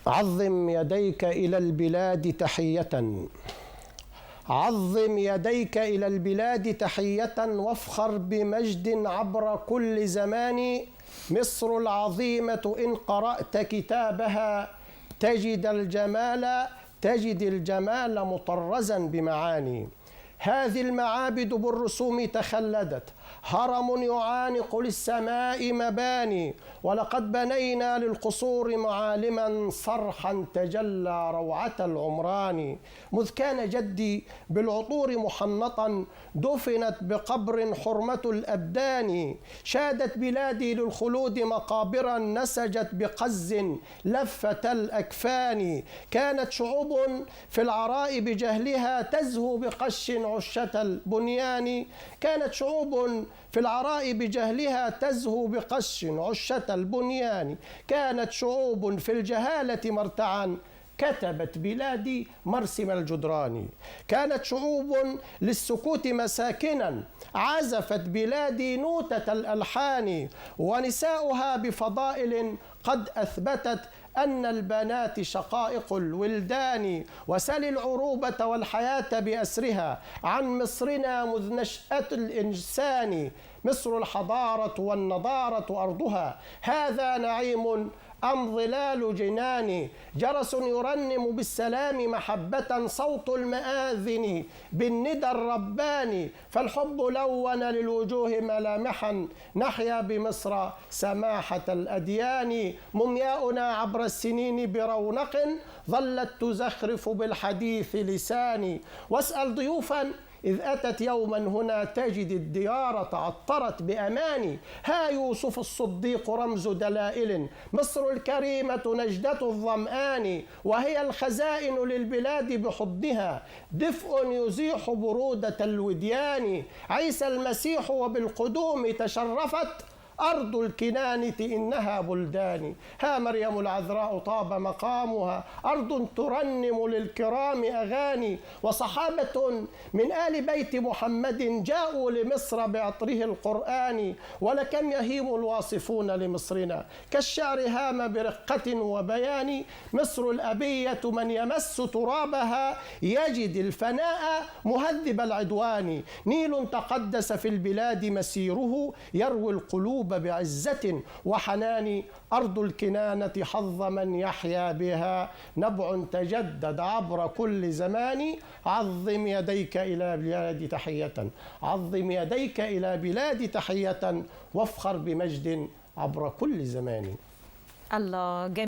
عظم يديك إلى البلاد تحية، عظم يديك إلى البلاد تحية، وافخر بمجد عبر كل زمان. مصر العظيمة إن قرأت كتابها تجد الجمال، تجد الجمال مطرزا بمعاني. هذه المعابد بالرسوم تخلدت، هرم يعانق للسماء مباني، ولقد بنينا للقصور معالما صرحا تجلى روعة العمران. مذ كان جدي بالعطور محنطا، دفنت بقبر حرمة الأبدان. شادت بلادي للخلود مقابرا، نسجت بقز لفة الأكفان. كانت شعوب في العراء بجهلها تزهو بقش عشة البنيان. كانت شعوب في العراء بجهلها تزهو بقش عشة البنيان. كانت شعوب في الجهالة مرتعا، كتبت بلادي مرسم الجدران. كانت شعوب للسكوت مساكنا، عزفت بلادي نوتة الألحان. ونساؤها بفضائل قد أثبتت أن البنات شقائق الولدان. وسل العروبة والحياة بأسرها عن مصرنا مذ نشأة الإنسان. مصر الحضارة والنضارة أرضها، هذا نعيم أم ظلال جنان؟ جرس يرنم بالسلام محبة، صوت المآذن بالندى الرباني. فالحب لون للوجوه ملامحا، نحيا بمصر سماحة الأديان. مومياؤنا عبر السنين برونق، ظلت تزخرف بالحديث لساني. واسأل ضيوفا إذ أتت يوما هنا، تجد الديار تعطرت بأماني. ها يوسف الصديق رمز دلائل، مصر الكريمة نجدة الظمآن. وهي الخزائن للبلاد بحضنها، دفء يزيح برودة الوديان. عيسى المسيح وبالقدوم تشرفت أرض الكنانة إنها بلدان. ها مريم العذراء طاب مقامها، أرض ترنم للكرام أغاني. وصحابة من آل بيت محمد جاءوا لمصر بعطره القرآن. ولكم يهيم الواصفون لمصرنا، كالشعر هام برقة وبيان. مصر الأبية من يمس ترابها، يجد الفناء مهذب العدوان. نيل تقدس في البلاد مسيره، يروي القلوب بعزة وحنان. أرض الكنانة حظ من يحيا بها، نبع تجدد عبر كل زمان. عظم يديك إلى بلاد تحية، عظم يديك إلى بلاد تحية، وافخر بمجد عبر كل زمان. الله، جميل.